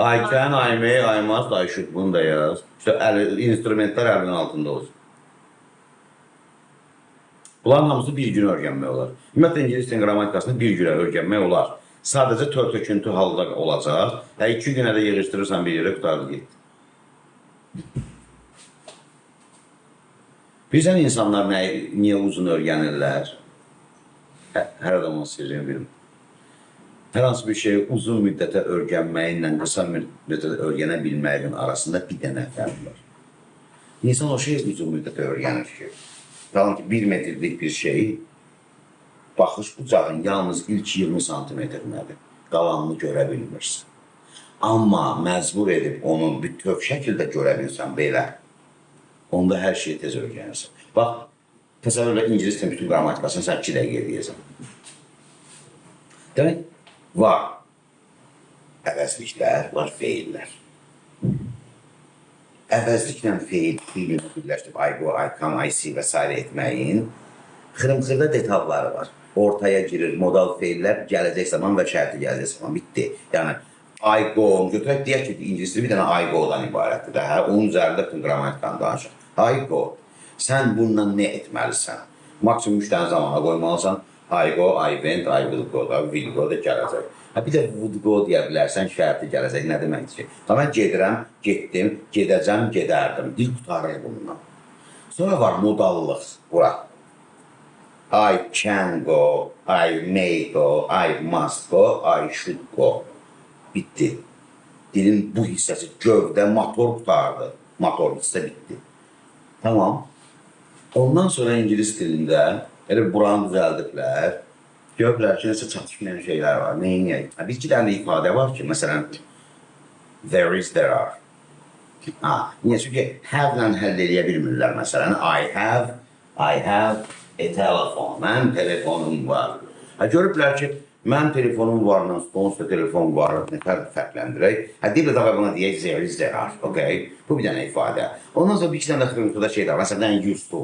I can, I may, I must, I should. Bunu da yaz. İşte instrumentlər əlinin altında olsun. Bunların hamısı bir gün öyrənmək olar. Ümumiyyətlə ingilis dilinin qrammatikasını bir günə öyrənmək olar. Sadəcə tör-töküntü halda olacaq. Hə, 2 günə də yığışdırırsan bir yerə, qurtardı, getdi. Bilirsən insanlar niyə uzun öyrənirlər? Hər adamın sirrini bilim. Hər hansı bir şeyi uzun müddətə öyrənməyinlə qısa müddətə öyrənə bilməyin arasında bir dənə fərq var. İnsan o şeyi uzun müddətə öyrənir ki, tutalım ki, 1 metrlik bir şeyi baxış bucağın yalnız ilk 20 santimetrindədir. Qalanını görə bilmirsən. Amma məcbur edib onu bütöv şəkildə görə bilsən belə, onda hər şeyi tez öyrənirsən. Bax, təsəvvür elə, ingilis dilinin bütün qrammatikasını sən 2 dəqiqə eləyəsən. Demək, var əvəzliklər, var feillər. Əvəzliklə feil bir-birinə birləşdirib I go, I come, I see və sairə etməyin xırım-xırda detalları var. Ortaya girir modal feillər, gələcək zaman və şərti gələcək zaman, bitdi. Yəni I go, götürək deyək ki, ingilis dili bir dənə I go-dan ibarətdir də, hə? Onun üzərində bütün qrammatikanı danışır. I go. Sən bununla nə etməlisən? Maksimum 3 dənə zamana qoymalısan. I go, I went, I will go da, will go da gələcək. Hə, bir də would go deyə bilərsən, şərti gələcək. Nə deməkdir ki? Tamam, gedirəm, getdim, gedəcəm, gedərdim. Dil qurtarır bundan. Sonra var modallıq bura. I can go, I may go, I must go, I should go. Bitdi. Dilin bu hissəsi, gövdə, motor qurtardı. Motor hissə bitdi. Tamam. Ondan sonra ingilis dilində elə buranı düzəldiblər. Görüblər ki, nəsə çatışmayan şeylər var. Neyniyək? Ha, bir iki dənə də ifadə var ki, məsələn, there is, there are. Ha, niyə? Çünki have-lə həll eləyə bilmirlər məsələn. I have a telephone. Mənim telefonum var. Ha, görüblər ki, mənim telefonum varla stolun telefon var, nə fərqləndirək? Hə, deyiblər, davay buna deyək there is, there are. Okay? Bu bir dənə ifadə. Ondan sonra bir iki dənə də xırıntıda şey də var. Məsələn, used to.